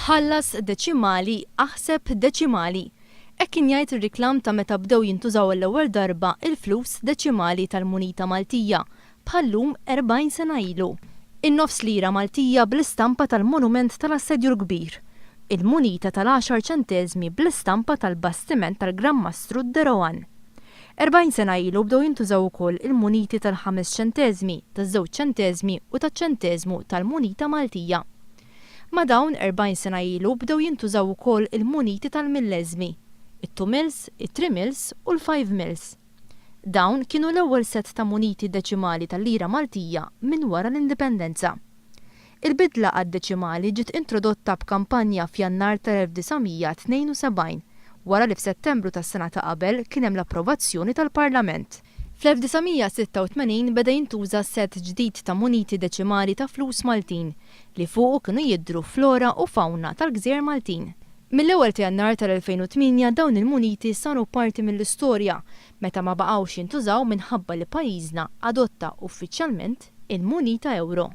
Ħallas deċimali, aħseb deċimali. Hekk kien jgħid ir-riklam ta' meta bdew jintużaw għall-ewwel darba il-flus deċimali tal-munita Maltija, bħal-lum 40 sena ilu. In-nofs lira Maltija bl-istampa tal-Monument tal-Assedju l-Kbir. Il-munita tal-10 ċenteżmi bl-istampa tal-bastiment tal-Gran Mastru De Rohan. 40 sena ilu bdew jintużaw ukoll il-muniti tal-5 ċenteżmi, taż-2 ċenteżmi u taċ-ċenteżmu tal-munita Maltija. Ma' dawn 40 sena ilu bdew jintużaw ukoll il-muniti tal-milleżmi, it-2 mils, it-3 mils u l-5 mils. Dawn kienu l-ewwel set ta' muniti deċimali tal-lira Maltija minn wara l-Indipendenza. Il-bidla għad-deċimali ġiet introdotta b'kampanja f'Jannar tal-1972 wara li f'Settembru tas-sena ta' qabel kien hemm l-approvazzjoni tal-Parlament. Fl-1986 beda jintuża set ġdid ta' muniti deċimali ta' flus Maltin li fuqu kienu jidhru flora u fawna tal-Gżejjer Maltin. Mill-ewwel ta' Jannar tal-2008 dawn il-muniti saru parti mill-istorja meta ma baqgħux jintużaw minħabba li pajjiżna adotta uffiċjalment il-munita ewro.